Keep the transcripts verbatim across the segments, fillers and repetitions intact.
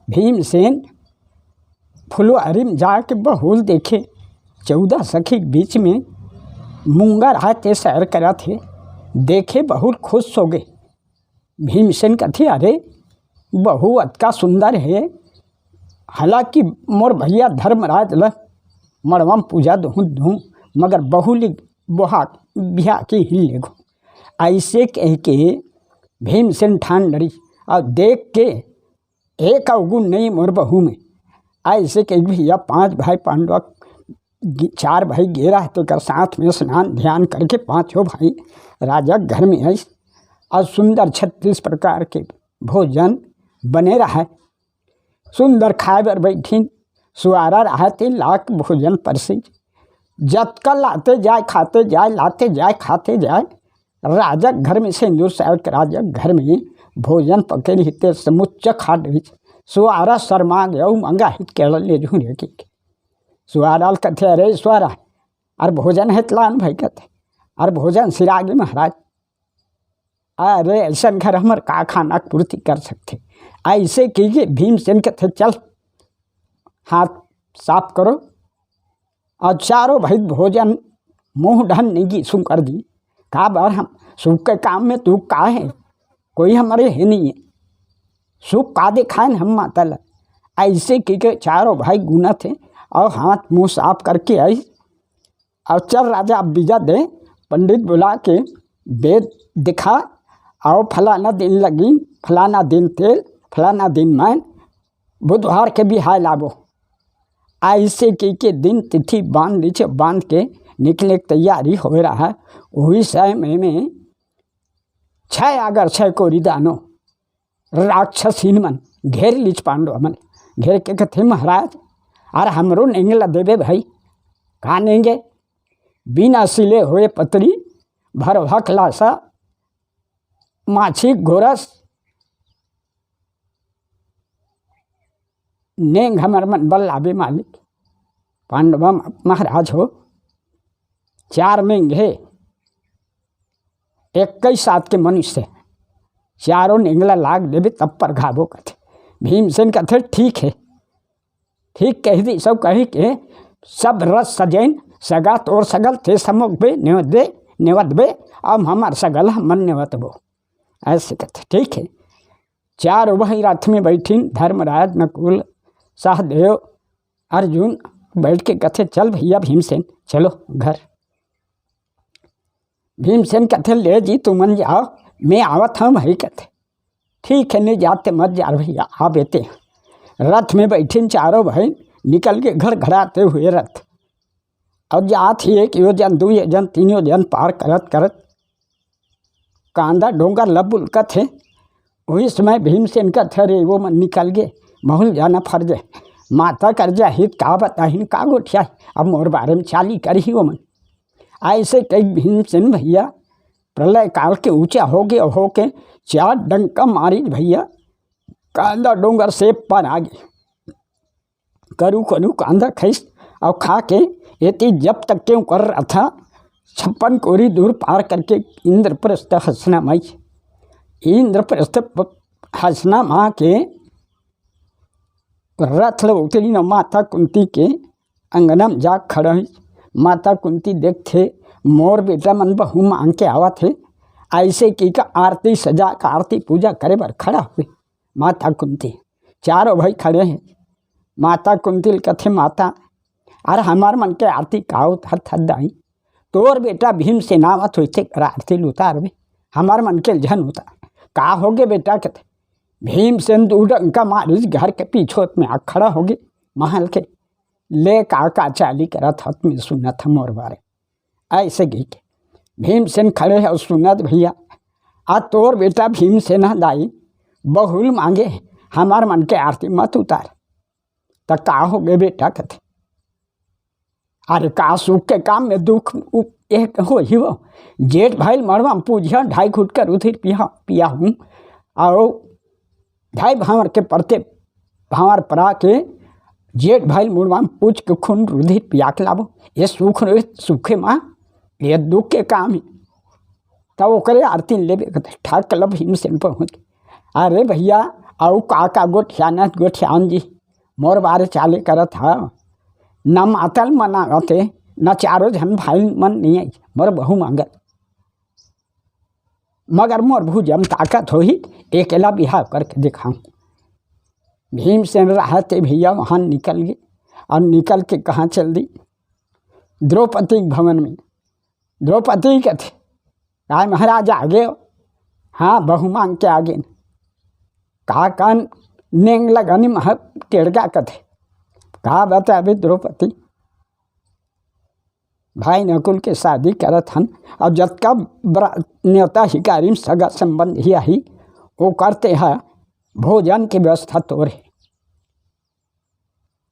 भीमसेन फुलवारी में जाके बहू ल देखे, चौदह सखी के बीच में मुंगा राहत हे, सैर करत हे, देखे बहू ल खुश होगे। भीमसेन कथे, "अरे, बहू अतका सुंदर हे, हालांकि मोर भैया धर्मराज ल मड़वा म पूजा दूहूं दूहूं, मगर बहू ल बोहा बिहा के ही लेगो।" अइसे कहिके भीमसेन ठान डरिस अउ देख के एक अवगुण नहीं मोर बहू में। अइसे कहिके भैया पांच भाई पांडव गे-, चार भाई गे रहय तेकर साथ में स्नान ध्यान करके पांचों भाई राजा के घर में आइस अउ सुंदर छत्तीस प्रकार के भोजन बने रहय। सुंदर खाए बर बैठिन, सुवारा रहय ते लाके भोजन परसिस। जतका लाते जाय, खाते जाय, लाते जाय, खाते जाय। राजा के घर में सिंदूर सैर के राजा के घर में भोजन पके रहिस ते समुच्चा खा डरिस। सुवारा शर्मा गे अउ मंगा हित के ले जहूं रे कहिके। सुवारा ल कथे, "अरे सुवारा, अरे भोजन हे त लान भई," कथे। "अरे भोजन सिरा गे महाराज।" "अरे अइसन घर हमर का खाना के पूर्ति कर सकथे?" अइसे कहिके भीमसेन कथे, "चल हाथ साफ करो।" अउ चारों भाई भोजन मुंह ढन नहीं गिसुं कर दिन। "काबर हम सुख के काम में तू का हे? कोई हमरे हे नहीं हे। सुख का देखाएन हम माता ल?" अइसे कहिके चारों भाई गुनत हे अउ हाथ मुंह साफ करके आइस। "अउ चल राजा, अब बीजा दे, पंडित बुला के बेद दिखा, अउ फलाना दिन लगिन, फलाना दिन तेल, फलाना दिन मैन, बुधवार के बिहाय लाबो।" अइसे कहिके दिन तिथि बांध दिस, बांध के निकले के तैयारी होय रहय। उही समय में छह आगर छह कोरी दानो राक्षसीन मन घेर लिस पांडव मन। घेर के कथे, "महाराज, अरे हमरो नेंग ल देबे भई।" "का नेंगे?" "बिना सिले होय पतरी, भरवा खलासा, माछी गोरस, नेंग हमर मन बर लाबे मालिक।" पांडव म-, "महाराज हो, चार नेंग हे, इक्कीस सात के मनुष्य, चारों नेंग ल लाग देबे तब परघाबो," कथे। भीमसेन कथे, "ठीक हे।" ठीक कहि दिस, सब कहिके सब रथ सजइन, सगा तोर सगल, ते समोक बे, नेवत बे, नेवत बे, अब हमर सगल हमन नेवत बो। अइसे कथे, ठीक हे। चारों भाई रथ में बैठिन, धर्मराज, नकुल, सहदेव, अर्जुन बैठ के कथे, "चल भैया भीमसेन, चलो घर।" भीमसेन कथे, "ले जी, तुमन जाव, मैं आवत हंव भई," कथे। "ठीक हे, नहीं जाते मत जा भैया, आबे ते।" रथ में बैठिन चारों भाई, निकल गे घड़घड़ाते हुए रथ। अउ जात ही एक योजन, दू योजन, तीन योजन पार करत करत कांदा डोंगर ल बुलकत हे। उही समय भीमसेन कथे, "अरे, वो मन निकल गे, महूं ल जाना फरजे। माता कर जाही त का बताहिन, का गोठियाही, अब मोर बारे में चाली करही वो मन।" अइसे कहि भीमसेन भैया प्रलय काल के ऊंचा होगे, होके चार डंका मारिस भैया, कांदा डोंगर से पार आ गे। करू करू कांदा खाइस अउ खा के एती जब तक के ओकर रथा छप्पन कोरी दूर पार करके इंद्रप्रस्थ हसना माइस। इंद्रप्रस्थ प-, हसना मा के रथ ल उतरिन अउ माता कुंती के अंगना म जा खड़ा होइस। माता कुंती देखथे, "मोर बेटा मन बहू मांग के आवत हे।" अइसे कहिके आरती सजा के आरती पूजा करे बर खड़ा होइस। माता कुंती, चारों भाई खड़े हे। माता कुंती ल कथे, "माता, अरे हमर मन के आरती का उतारथस दाई? तोर बेटा भीमसेन आवत होही तेकर आरती ल उतारबे, हमर मन के ल झन उतार।" "का होगे बेटा?" कथे। "भीमसेन दू डंका मारिस, घर के पीछू में आ खड़ा होगे महल के। ले का का चाली करत हस, मैं सुनत हंव मोर बारे।" अइसे कहिके भीमसेन खड़े हे अउ सुनत, "भैया, आ तोर बेटा भीमसेन ह दाई बहू ल मांगे, हमर मन के आरती मत उतार।" "त का होगे बेटा?" कथे। "अरे का सुख के काम में दुख उ-, एक होही वो। जेठ भाई ल मड़वा म पूजिहंव, ढाई घुटका रुधिर पिया, पियाहूं, अउ ढाई भांवर के परते भांवर परा के जेठ भाई ल मड़वा म पूज के खून रुधिर पिया के लाबो। ये सुख रहे, सुखे मा, ये दुख के काम हे।" तब ओकरे आरती लेबे कथे, ठाक कलप भीमसेन पहुंच। "अरे भैया, अउ का का गोठियाना गोठियान जी, मोर बारे चाले करत हा। न मातल मनावत हे, न चारो झन भाई मन नहीं आई, मोर बहू मांगत। मगर मोर भुजा म ताकत होही, एकेला बिहाव करके दिखाऊं। भीमसेन रहते भैया वहां निकल गे। अउ निकल के कहां चल दी? द्रौपदी के भवन में। द्रौपदी कथे, "काय महाराज आ गे हो?" "हां, बहू मांग के आ गे।" "का का नेंग लगनी महा टेड़गा?" कथे, "का बताबे द्रौपदी, भाई नकुल के शादी करत हन, अउ जतका बरा-, नेवता हिकारी म सगा संबंधी आही, ओकर तेहा भोजन के व्यवस्था तोर हे।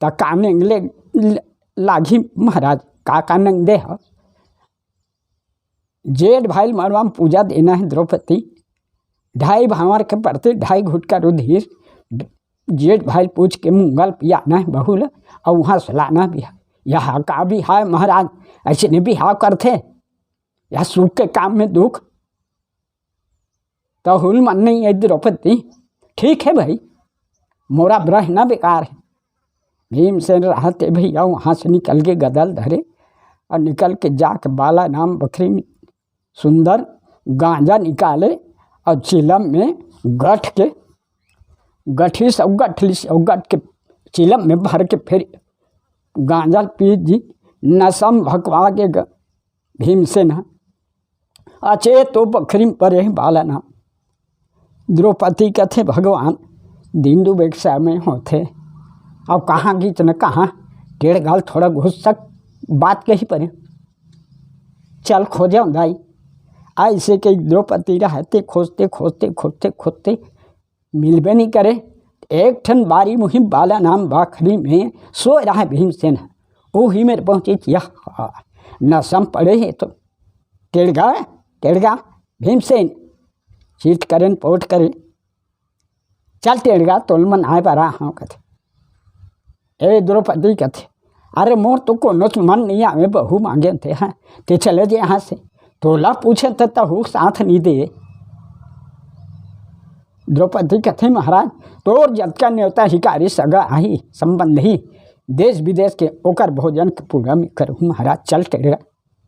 त का नेंग ले ल-, लागही महाराज, का का नेंग दे ह?" जेठ भाई ल मड़वा म पूजा देना हे द्रौपदी, ढाई भांवर के परथे, ढाई घुटका रुधिर, जेठ भाई ल पूछ के मुंगल पियाना हे बहू ल, अउ वहां से लाना बिहा। यह का बिहा हे महाराज, अइसने बिहा करथे? यह सुख के काम में दुख। तहूं ल मन नहीं हे द्रौपदी। ठीक हे भाई, मोर अब रहना बेकार हे। भीमसेन रहते भैया वहां से निकल के गदा ल धरे अउ निकल के जाके बाला नाम बखरी में सुंदर गांजा निकाले अउ चिलम में गठ के, गठिस अउ गठलिस अउ गठ के चिलम में भर के फेर गांजा ल पी जी। नसम भकवा के ग-, भीमसेन ह अचेत ओ बखरी म परे हे बाला नाम। द्रौपदी कथे, "भगवान, दिन दुबे के समय होथे, अउ कहां गीच न कहां टेड़गा ल थोड़ा घुसक बात कही परे, चल खोजे दाई।" अइसे के द्रौपदी रहते खोजते, खोजते, खोजते, खोजते मिलबे नहीं करे। एक ठन बारी मुही बाला नाम बखरी में सोए रहा भीमसेन ह, ओही मेर पहुंचे, यह नसम पड़े हे तो टेड़गा, टेड़गा, भीमसेन, चित करेन पोठ करे, "चल टेड़गा, तोल मन आए बर आ हंव," कथे। ए द्रौपदी कथे, "अरे मोर तो कोनो मन नहीं आवे, बहू मांगे थे, हैं, ते चले जे यहां से, तोला पूछे त तहू साथ नहीं दे।" द्रौपदी कथे, "महाराज, तोर जतका नेवता हिकारी सगा आही, संबंधी, देश विदेश के, ओकर भोजन के पूरा में करूं महाराज, चल टेड़गा,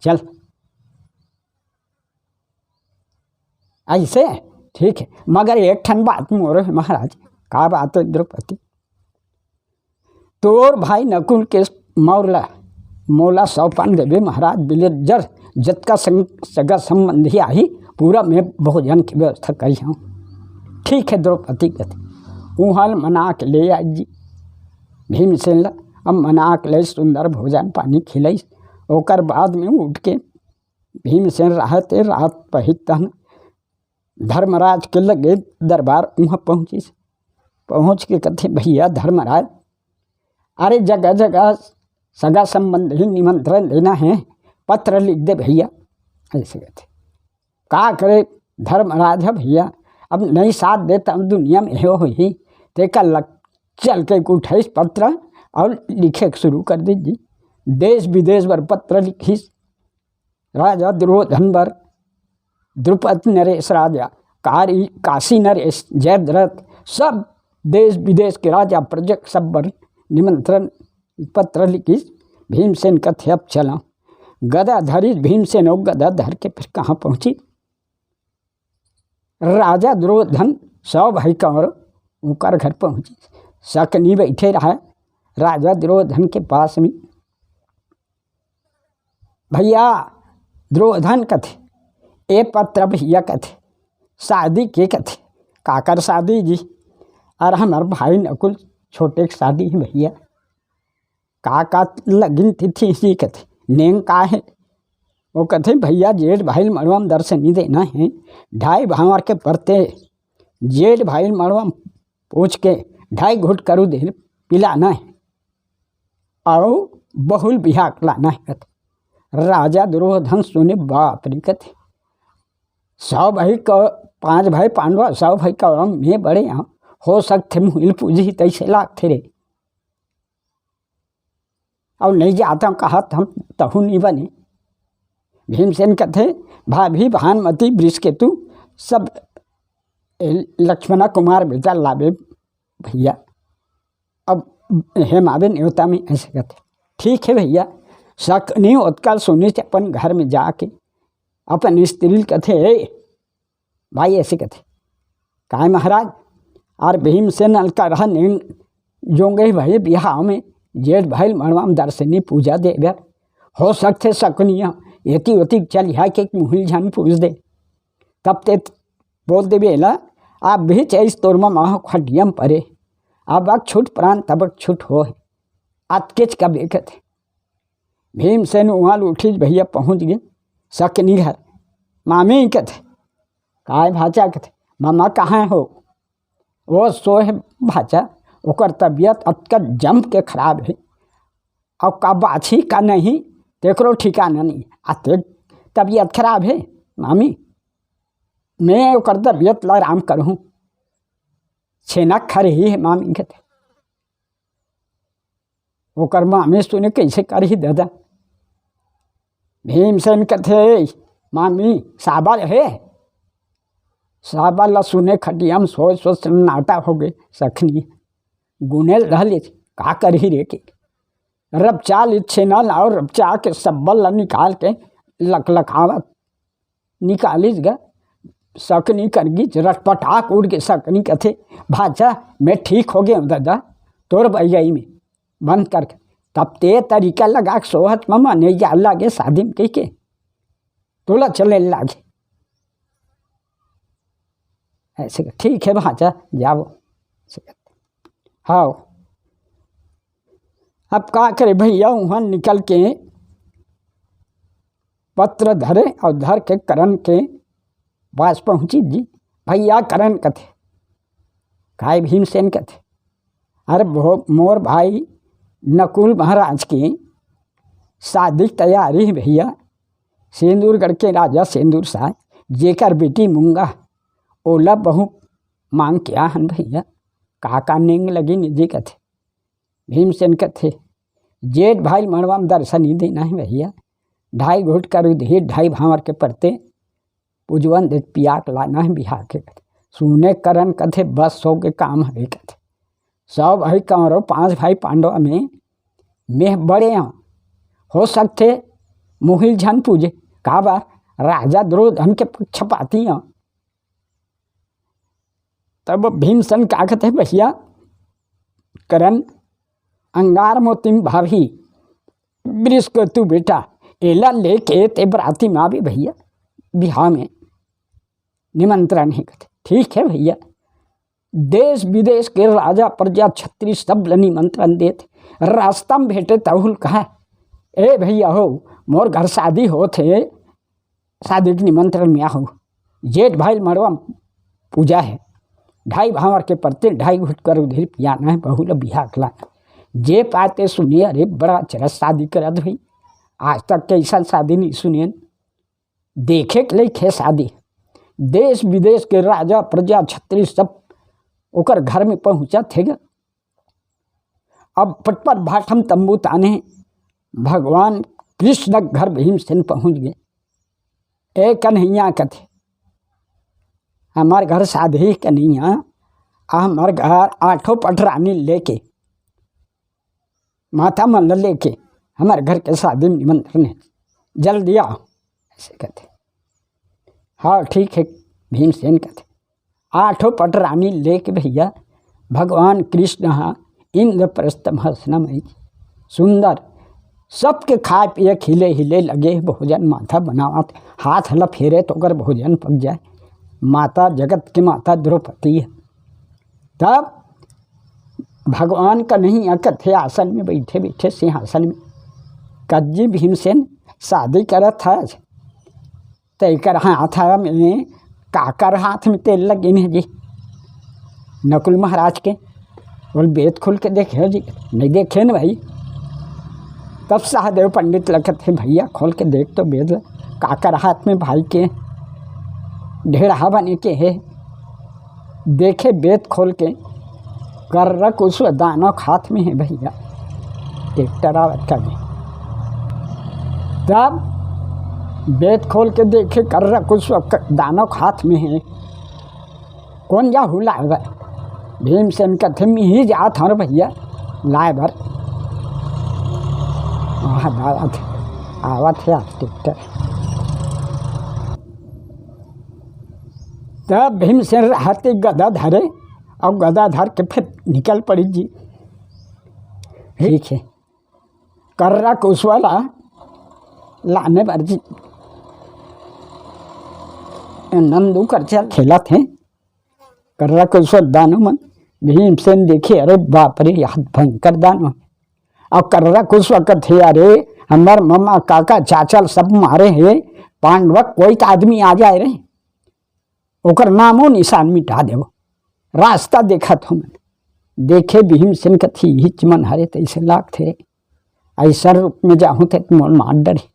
चल।" अइसे? ठीक हे, मगर एक ठन बात मोर हे महाराज। का बात हे द्रौपदी? तोर भाई नकुल के मौर ला मोला सौपन देबे महाराज, बिलेजर जतका संग-, सगा संबंधी आही, पूरा में भोजन के व्यवस्था करिहंव। ठीक हे द्रौपदी कथे। उहां ल मना के ले आई जी भीमसेन ला। अब मना के ले सुंदर भोजन पानी खिलाइस। ओकर बाद में उठ के भीमसेन रहते रात पहित तहन धर्मराज के लगे दरबार उहां पहुंचिस। पहुंच के कथे, "भैया धर्मराज, अरे जगह जगह सगा संबंधी निमंत्रण देना हे, पत्र लिख दे भैया।" अइसे कथे। का करे धर्मराज ह भैया, अब नहीं साथ देता दुनिया में हो ही, तेकर लग चल के उठाइस पत्र अउ लिखे के शुरू कर दीस जी। देश विदेश बर पत्र लिखिस, राजा दुर्योधन बर, द्रुपद नरेश राजा, कारी-, काशी नरेश, जयद्रथ, सब देश विदेश के राजा प्रजा सब बर निमंत्रण पत्र लिखिस। भीमसेन कथे, "अब चलंव।" गदा धरिस भीमसेन, अउ गदा धर के फेर कहां पहुंचिस? राजा दुर्योधन सौ भाई कंवर उंकर घर पहुंचिस। सकनी बइठे रहय राजा दुर्योधन के पास में। "भैया," दुर्योधन कथे, "ए पत्र भैया," कथे, "शादी के?" कथे, "काकर शादी जी?" "अरे हमर भाई नकुल छोटे के शादी हे भैया।" "का का लगिन तिथि ही?" कथे, "नेंग का हे?" वो कथे, "भैया जेठ भाई ल मड़वा म दर्शनी देना हे, ढाई भांवर के परथे, जेठ भाई ल मड़वा म पूछ के ढाई घुट करू दे पिलाना हे, अउ बहुल बिहाक लाना हे," कथे। राजा दुर्योधन सुने, "बाप रे," कथे, "सौ भाई क-, पांच भाई पांडव, सौ भाई कौरव, मैं बड़े हंव, हो सकथे मुहिल पूजही तइसे लागथे रे।" अउ नहीं जाता कहत हम तहु नहीं बने। भीमसेन कथे, "भाभी भानुमति वृषकेतु सब लक्ष्मणा कुमार बेटा लाबे भैया, अब हे माबे नेवता में, ऐसे कथे। ठीक है भैया, सकनी ओतका सुनिस अपन घर में जाके अपन स्त्री ल कथे, "ए भाई," ऐसे कथे, "काय महाराज?" अरे भीमसेन अलका रहा नेन जोंगे भाई बिहाव में, जेठ भाई मड़वा में दर्शनी पूजा दे बर, हो सकथे सकनी ह एती ओती चल हा के मुहिल झन पूछ दे। तब ते बोल देबे एला, "आप भी चैस तोर म माह खटियम परे, अब अक छूट प्राण तब अक छूट हो है।" अतकेच कबे कथे। भीमसेन उहाँ ले उठिस भैया, पहुँच गे सकनी घर। "मामी," कथे। "काय भाचा?" कथे। "ममा कहाँ हो?" "वो सोए हे भाचा, ओकर तबीयत अतका जम के खराब हे, अउ का बाँचही का नहीं, तेकरो ठिकाना नहीं। आ ते तबीयत खराब हे मामी, मैं ओकर तबीयत ला आराम करहूँ, छेना खा रही है मामी," कथे। ओकर मामी सुने, "कैसे करही दादा?" भीमसेन कथे, "मामी, साबल हे?" साबल ला सुने खटिया में सोच सोच सन्नाटा हो गे। सकनी गुने रहले, का करही रे के। रपचा ले छेना ला अउ रपचा के सब्बल ला निकाल के लकलकावत निकालिस गा। सकनी कर गिस, रटपटाक उठ के सकनी कथे, "भाचा, मैं ठीक हो गे हूँ दादा, तोर बइगई में बंद करके। तब ते तरीका लगा के सोहत ममा नहीं जा लागे शादी में," कहिके तोला चले लागे। ऐसे, "ठीक है भाचा, जाओ।" हाँ, अब का करे भैया, उहाँ निकल के पत्र धरे अउ धर के करण के पास पहुँची जी। "भैया," करण कथे, "काय भीमसेन?" कथे, "अरे भो-, मोर भाई नकुल महाराज के शादी के तैयारी हे भैया, सेंदुरगढ़ के राजा सेंदुर साय, जेकर बेटी मूंगा, ओला बहू मांग के आहन भैया, का का नेंग लगी निजी," कथे। भीमसेन कथे, "जेठ भाई मड़वा में दर्शनी देना हे भैया, ढाई घुट कर उधेर ढाई भांवर के परते, पुजवन देख पिया के लाना हे बिहा के।" सुने करण कथे, "बस हो के काम हरे," कथे। "सब भाई कौरव, पांच भाई पांडव में मैं बड़े हूँ, हो सकथे मुहिल झन पूजे, काबर राजा दुर्योधन के पक्षपाती हूँ।" तब भीमसेन का कथे, "भैया करण, अंगार मोतिम भाभी वृष के तू बेटा, एला लेके ते बराती में आबे भैया, बिहा में निमंत्रण हे," कथे। "ठीक है भैया।" देश विदेश के राजा प्रजा छत्री सब ल निमंत्रण देत, रास्ता में भेटे तहुल कहा, "ए भैया हो, मोर घर शादी होत हे, शादी के निमंत्रण में आहू, जेठ भाई मड़वा पूजा हे, ढाई भांवर के परते ढाई घुट कर उधेर पियाना हे, बहू ल बिहा के लाना।" जे पाते सुने, "अरे बड़ा अचरज शादी करत भाई, आज तक कैसन शादी नहीं सुने, देखे के लइक हे शादी।" देश विदेश के राजा प्रजा छत्री सब ओकर घर में पहुँचत हे गा। अब पटपट भाठम तंबू ताने भगवान कृष्ण के घर भीमसेन पहुँच गे। "ए कन्हैया," कथे, "हमर घर शादी कन्हैया, हमर घर आठों पटरानी लेके, माता मन ल लेके हमर घर के शादी में निमंत्रण हे, जल्दी आओ," ऐसे कथे। "हाँ ठीक है," भीमसेन कथे। आठों पटरानी लेके भैया भगवान कृष्ण हा इंद्रप्रस्थ में हंसना मई सुंदर सबके खाए पिए खिले हिले लगे, भोजन माता बनावत, हाथ ल फेरे तो ओकर भोजन पक जाए। माता जगत के माता द्रौपदी हे। तब भगवान कन्हैया कथे आसन में बैठे बैठे सिंहासन में, "कज्जी भीमसेन शादी करत हस, त एकर हाथ में, काकर हाथ में तेल लगिन हे जी?" नकुल महाराज के बोल, "बेद खोल के देखे हो जी?" "नहीं देखे न भाई।" तब सहदेव पंडित ल कथे, "भैया खोल के देख तो बेद ल, काकर हाथ में भाई के ढेड़हा बने के हे।" देखे बेद खोल के, कर्रा कुछ दानव के हाथ में हे भैया, ट्रैक्टर आवत का नहीं। तब बेद खोल के देखे, कर्रा कुछ दानव के हाथ में हे। कोन जाहू लाए बर? भीमसेन कथे, "मिही जात हंव रे भइया, लाए बर।" आवत हे, आवत हे आज ट्रैक्टर। तब भीमसेन रहत हे गदा धरे, अउ गदा धर के फिर निकल पड़ी जी। ठीक हे, कर्रा कुसुवा ला लाने बर जी। नंदू कर चल खेलत हे। कर्रा कुसुवा दानव मन, भीमसेन देखे, "अरे बाप रे, यार भयंकर दानव।" अउ कर्रा कुसुवा कथे, "अरे, हमर ममा, काका, चाचा ल सब मारे हे, पांडव कोई त आदमी आ जाए रे, ओकर नामो निशान मिटा देवो, रास्ता देखत हो मन।" देखे भीमसेन कथे, "इहिच मन हरे तइसे लागथे, अइसन रूप में जाहूं ते मोर मार डरही।"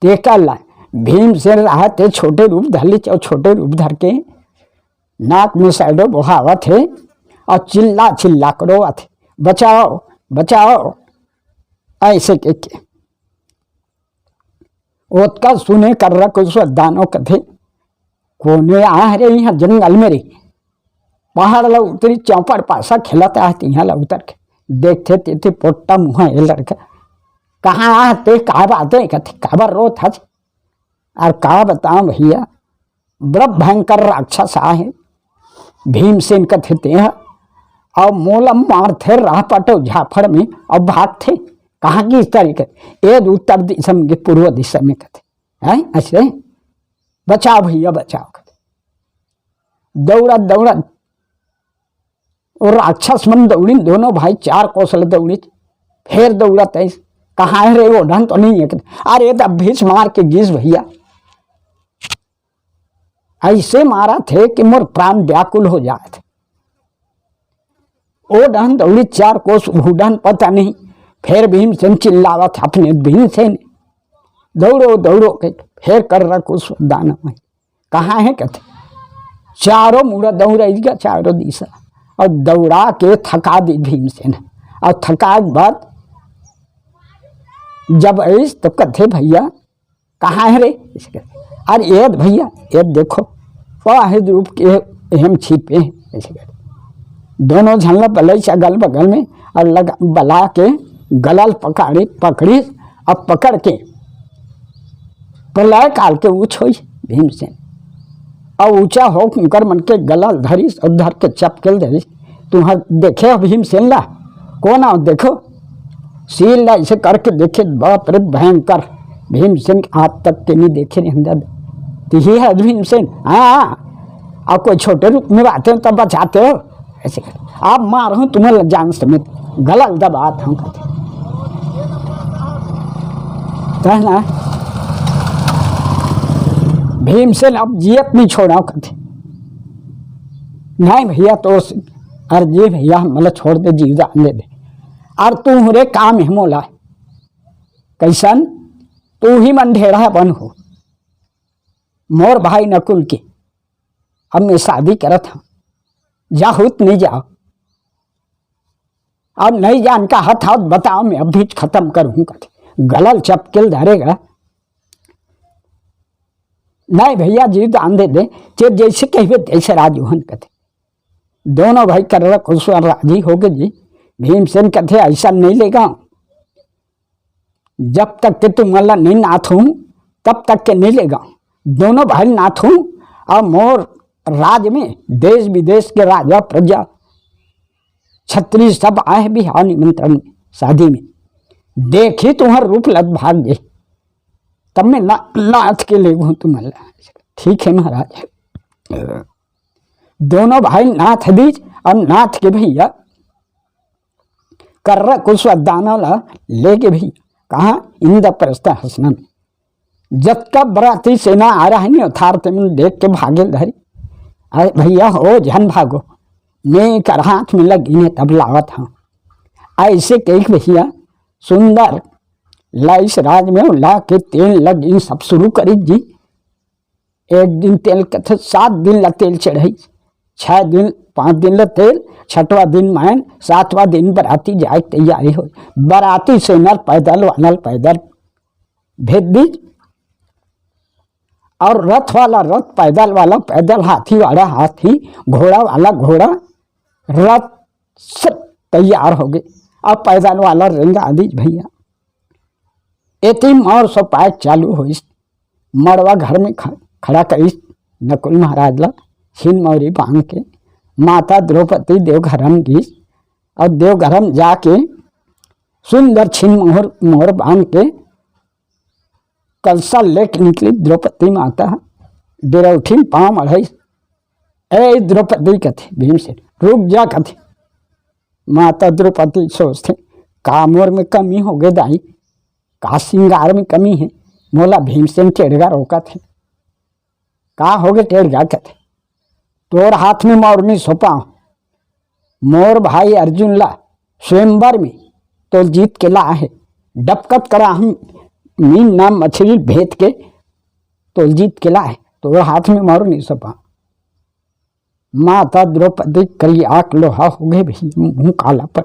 तेकर ला भीमसेन रहत हे छोटे रूप धर ले, अउ छोटे रूप धर के नाक में shadow बोहावत हे अउ चिल्ला चिल्ला के रोवत हे, "बचाओ, बचाओ," अइसे कहिके। ओतका सुने कर्रा कुसुवा दानव कथे, "कोने आए रे इहाँ जंगल में रे?" पहाड़ ला उतरी, चौपड़ पासा खेलत आए, तिहाँ ला उतर के देखथे, तेती पोट्टा मुँहा ए लड़का। "कहाँ आए ते, का बात हे?" कथे, "काबर रोत हस?" अउ का बताओं भइया, बड़ा भयंकर राक्षस आहे भीमसेन कथे तेहा, अउ मोला मारथे राह पटो झापड़ में, अउ भागथे। कहाँ की इस तरीके? ए उत्तर दिशा में, पूर्व दिशा में कथे, हैं? अइसे, "बचाओ भइया, बचाओ," कथे। दौड़त, दौड़त, ओ राक्षस मन दौड़िन, दोनों भाई चार कोस ले दौड़िन, फेर दौड़त आइस, "कहाँ हे रे, ओ डहन तो नहीं हे?" "अरे, त भीम मार के गिस भइया, अइसे मारत हे कि मोर प्राण व्याकुल हो जात हे।" ओ डहन दौड़िस चार कोस, ओ डहन पता नहीं, फेर भीमसेन चिल्लावत हे, अपने भीमसेन, "दौड़ो, दौड़ो," कहिके फेर कर्रा कुसुवा दानव हे। "कहाँ हे?" कथे, "चारों मुड़ा दौड़ाइस गा, चारों दिशा, अउ दौड़ा के थका दिस भीमसेन, अउ थकाए के बाद जब आइस तो कथे, 'भइया, कहाँ हे रे?' अइसे कथे, "अरे, ए भइया, ए देखो, ओ हे रूप के एहम छिपे हे," अइसे कथे। दोनों झन ला बलाइस अगल बगल में, अउ लगा, बला के गला ल पकड़ी, पकड़िस, अउ पकड़ के प्रलय काल के ऊँच होइस भीमसेन। अउ ऊँचा होके उंकर मन के गला ल धरिस अउ धर के चपके ल धरिस। "तुंहर देखे हो भीमसेन ला? कोन आव देखो।" सिर ला अइसे करके देखे, बाप रे भयंकर, भीमसेन आज तक के नहीं देखे रहे हम दादा। "तिही हस भीमसेन?" "हाँ।" "अउ कोई छोटे रूप में आते हो तब बचाते हो?" अइसे कर, "अब मारहूँ तुम्हें जान समेत, गला ल दबात हंव," कथे। त ना, भीमसेन अब जियत नहीं छोड़ंव कथे। "नहीं भइया, तो अरे जी भइया, मोला छोड़ दे, जीव जान दे दे। अउ तुंहरे काम हे मोला।" "कइसन?" "तुही मन ढेढ़ा बन हो मोर भाई नकुल के, अब मैं शादी करत हंव, जाहू त नहीं जाव?" "अब नहीं जान का हथ हाथ बताओ, मैं अभी खत्म करूँ," कथे। गला ल चपके ल धरे गा। "नहीं भइया, जीव दान दे दे, ते जइसे कहिबे तइसे राजी हन," कथे। दोनों भाई कर्रा कुसुवा राजी होगे जी। भीमसेन कथे, "अइसन नहीं लेगंव, जब तक के तुमन ला नहीं नाथहूँ, तब तक के नहीं लेगंव। दोनों भाई नाथहूँ, अउ मोर राज में देश विदेश के राजा प्रजा छत्री सब आए हे बिहाव निमंत्रण में, शादी में। देखही तुंहर रूप ल त भाग गे, तब मैं ना-, नाथ के लेगहूँ तुमन ला।" "ठीक हे महाराज।" दोनों भाई नाथ दिस, अउ नाथ के भइया कर्रा कुसुवा दानव ला लेगे भइया, कहाँ? इंद्रप्रस्थ हसना में। जतका बराती सेना आए रहिस, थार तेमन देख के भागे ल धरिस। "अरे भइया हो, झन भागो, मैं कर हाथ में लगिन हे तब लावत हंव।" अइसे कहिके भइया सुंदर लाइस राज में, ला के तेल लगिन सब शुरू करिस जी। एक दिन तेल कथे, सात दिन ला तेल चढ़ाइस, छह दिन, पाँच दिन ला तेल, छठवां दिन मायन, सातवां दिन बराती जाए के तैयारी होइस। बराती सेना ल पैदल, वाला ल पैदल भेज दिस। अउ रथ वाला रथ, पैदल वाला पैदल, हाथी वाला हाथी, घोड़ा वाला घोड़ा, रथ सब तैयार होगे। अब पैदल वाला रेंगा दिस भैया। एती मौर सोपाय चालू होइस। मड़वा घर में ख-, खड़ा करिस नकुल महाराज ला, छिन मौरी बांध के। माता द्रौपदी देवघरम गिस, अउ देवघरम जाके सुंदर छिन मोर, मोर बांध के कलसा लेके निकली द्रौपदी माता। डेरौठी पांव मढ़ाइस, "ए द्रौपदी," कथे भीमसेन, "रुक जा," कथे। माता द्रौपदी सोचथे, "का मोर में कमी होगे दाई? का सिंगार में कमी हे? मोला भीमसेन टेड़गा रोकत हे।" "का होगे टेड़गा?" कथे, "तोर हाथ में मौर नइ सोपांव। मोर भाई अर्जुन ला स्वयंवर में तोल जीत के लाहे। डबकत करा हम मीन नाम मछली भेद के तोल जीत के लाहे। तोर हाथ में मौर नइ सोपांव।" माता द्रौपदी करिया के लोहा होगे भई, मुंह काला पड़।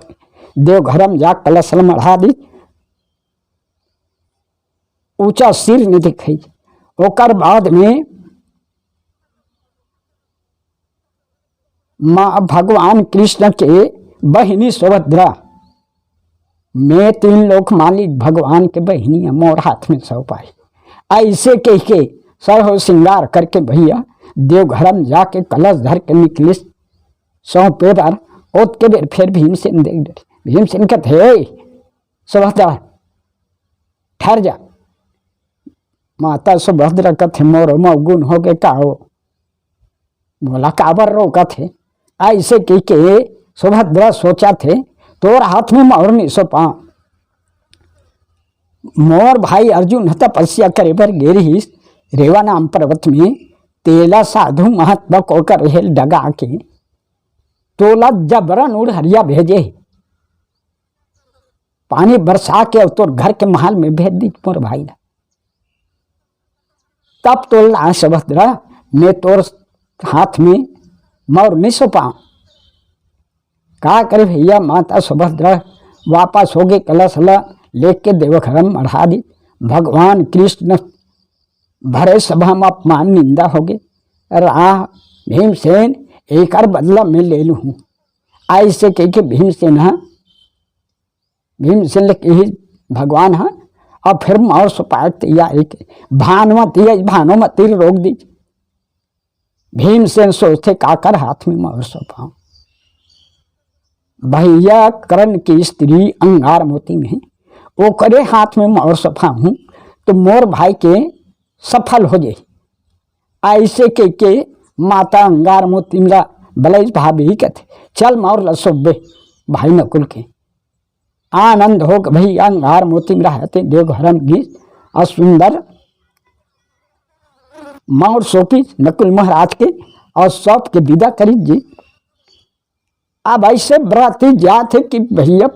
देवघरम जा कलस ल मढ़ा दी, ऊंचा सिर नइ दिखाई। ओकर बाद में माँ भगवान कृष्ण के बहिनी सुभद्रा, "मैं तीन लोक मालिक भगवान के बहिनी ह, मोर हाथ में सौंपाही।" अइसे कहिके सरहो सिंगार करके भैया देवघरम जाके कलस धर के निकलिस सौंपे बर। ओतके बेर फेर भीमसेन देख डरे। भीमसेन कथे, "ए सुभद्रा, ठहर जा।" माता सुभद्रा कथे, "मोर म अवगुण होगे का हो? मोला काबर रोकत हे?" अइसे कहिके सुभद्रा सोचत हे, "तोर हाथ में मौर नइ सोपांव। मोर भाई अर्जुन ह तपस्या करे बर गे रिहिस रेवा नाम पर्वत में, तेला साधु महंत बक ओकर हेल डगा के तोला जबरन उड़हरिया भेजे हे, पानी बरसा के अउ तोर घर के महल में भेज दिस मोर भाई ला। तब तोला सुभद्रा, मैं तोर हाथ में मौर नइ सोपांव।" का करे भैया, माता सुभद्रा वापस होगे, कलस ल लेके देवघरम मढ़ा दिस। भगवान कृष्ण भरे सभा म अपमान निंदा होगे। "राह भीमसेन, एकर बदला मैं ले लूहूं।" अइसे कहिके भीमसेन ह, भीमसेन ले कहिस भगवान ह, अउ फेर मौर सोपाय के तैयारी के। भानुमति, भानुमति रोक दिस। भीमसेन सोचथे, "काकर हाथ में मौर सोपांव? भैया कर्ण के स्त्री अंगार मोती में, ओकरे हाथ में मौर सोपाहूं त मोर भाई के सफल हो जाही।" अइसे कहिके माता अंगार मोतिम ला बलइस, भाभी कथे, "चल मौर ला सोपबे भाई नकुल के।" आनंद होके भैया अंगार मोतिम रहते देवघरम गिस अउ सुंदर मौर सोपिस नकुल महाराज के अउ सौंप के विदा करिस जी। अब अइसे बराती जात हे कि भैया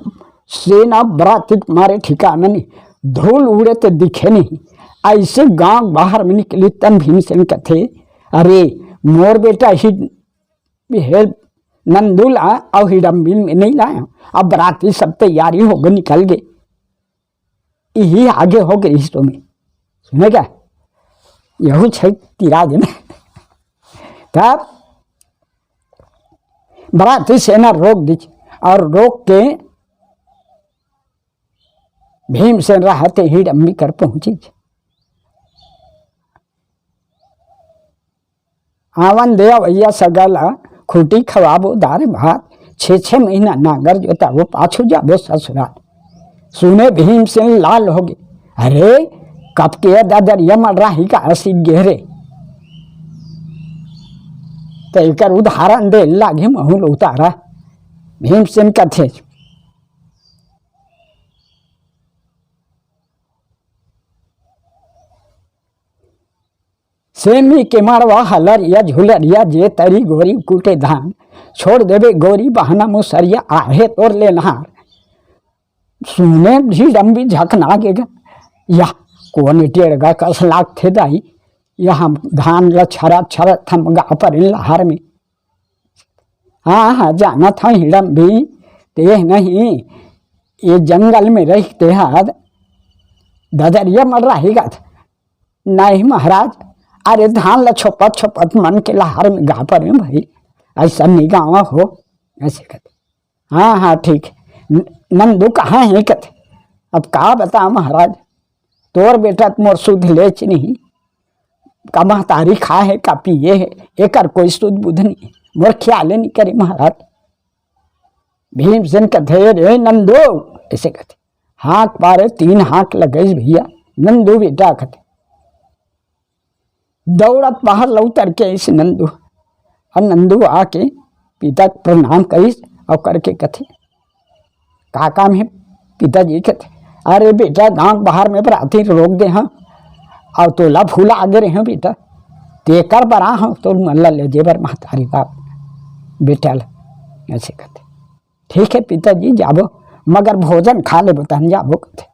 सेना बराती के मारे ठिकाना नहीं, धूल उड़े ते दिखे नहीं। अइसे गांव बाहर में निकली तन भीमसेन कथे, "अरे मोर बेटा ही हे नंदू ला अउ हिडम्बिन में नइ लाय, अब बराती सब तैयारी होगे निकल गे।" इही आगे होगे रिहिस तो में। सुने का? यहू छै तिरा दिन। तब बराती सेना रोक दिस अउ रोक के भीमसेन रहते हिडम्बी कर पहुंचिस। आवन दे भैया सगा ला, खूंटी खवाबो दार भात, छे छे महीना नांगर जोताबो, पाछू जाबो ससुराल। सुने भीमसेन लाल होगे, "अरे कब के ददरिया मड़राही का सीख गे रे?" त एकर उदाहरण दे लागे महूल उतारा। भीमसेन कथे, सेमी के मड़वा हलरिया झुलरिया, जे तरी गोरी कूटे धान, छोड़ देबे गोरी बहना मुसरिया, आहे तोर लेनहार। सुने हिडम्बी झकना गे गा, यह कोन टेड़गा कस लागथे दाई, यह हम धान ल छरत छरत हम गा परेन लहार में। हाँ, हाँ, जानत हंव हिडम्बी, ते नहीं, ये जंगल में रहिके तेहा ददरिया मड़राही गा। नहीं महाराज, अरे धान ला छोपत छोपत मन के लहार में गा परे भाई, ऐसा नहीं गावा हो, ऐसे कहते। हाँ हाँ ठीक है। न-, नंदू कहाँ है कहते। अब का बता महाराज, तोर बेटा त मोर सुध लेच नहीं, का महतारी खा है का पिए है, एकर कोई सुध बुध नहीं, मोर ख्याले नहीं करे महाराज। भीमसेन कथे, रे नंदू, ऐसे कथे, हाँक पारे तीन हाँक लगइस भैया, नंदू बेटा कथे। दौड़त बाहर लौटर के आइस नंदू। और नंदू आके पिता के प्रणाम करिस और करके कथे, का काम है? पिताजी कथे, अरे बेटा, गांव बाहर में बराती रोक दे हाँ, और तोला भूला आगे रहे बेटा, तेकर बरा हाँ तो मन ला ले जे बर महतारी बाप बेटा ला, ऐसे कथे। ठीक है पिताजी, जाबो, मगर भोजन खा लेबो, तहन जाबो कथे।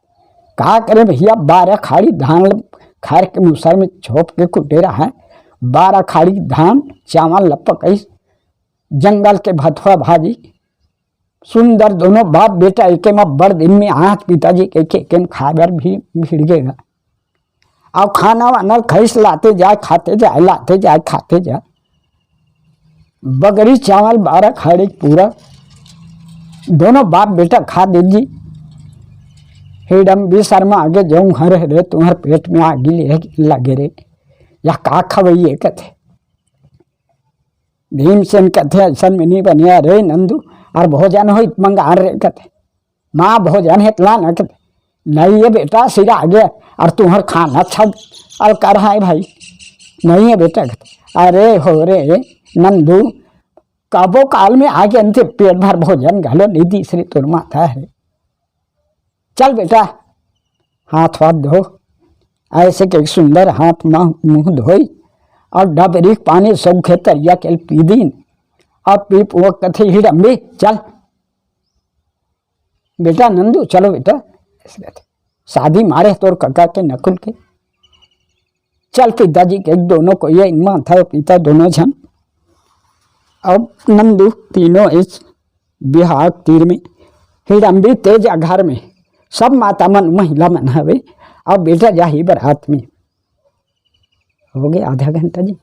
का करे भैया, बारह खाड़ी धान ल-, खर के मूसर में छोप के कुटेरा है, बारह खाड़ी धान चावल ल पकइस, जंगल के भथुआ भाजी, सुंदर दोनों बाप बेटा एके म बड़ दिन में आज पिताजी के, के, के खाए बर भी भिड़ गे गा। अउ खाना वाना खइस, लाते जाए खाते जाए, लाते जाए खाते जाए। बगरी चावल बारह खाड़ी पूरा दोनों बाप बेटा खा दे जी। हिडम्बी शर्मा आगे जऊँ हर रे, तुम्हर पेट में आगी ले लगे रे, या का खवइए कथे। भीमसेन कथे, ऐसन में नहीं बने रे नंदू, और भोजन होई त मंगा रे कथे। माँ भोजन हेतला न कथे। नहीं है बेटा, सिरा आगे, और तुम्हर खाना छब, और कर है भाई। नहीं है बेटा कथे। अरे हो रे नंदू, कबो काल में आगे अंते पेट भर भोजन घलो नहीं दीस रे तोर माता है। चल बेटा, हाथ वाथ धो। ऐसे के सुंदर हाथ मा-, मुंह धोई और डबरी के पानी सौखे तरिया के पी दीन। अब पी पुआ कथे हिडम्बी, चल बेटा नंदू, चलो बेटा। ऐसे कहते, शादी मारे तोर कका के नकुल के। चल पिताजी के दोनों को ये माता पिता दोनों झन। अब नंदू तीनों इस बिहाव तीर में, हिडम्बी तेजा घर में, सब माता मन महिला मन हवे। अब बेटा जाही बरात में। हो गए आधा घंटा जी।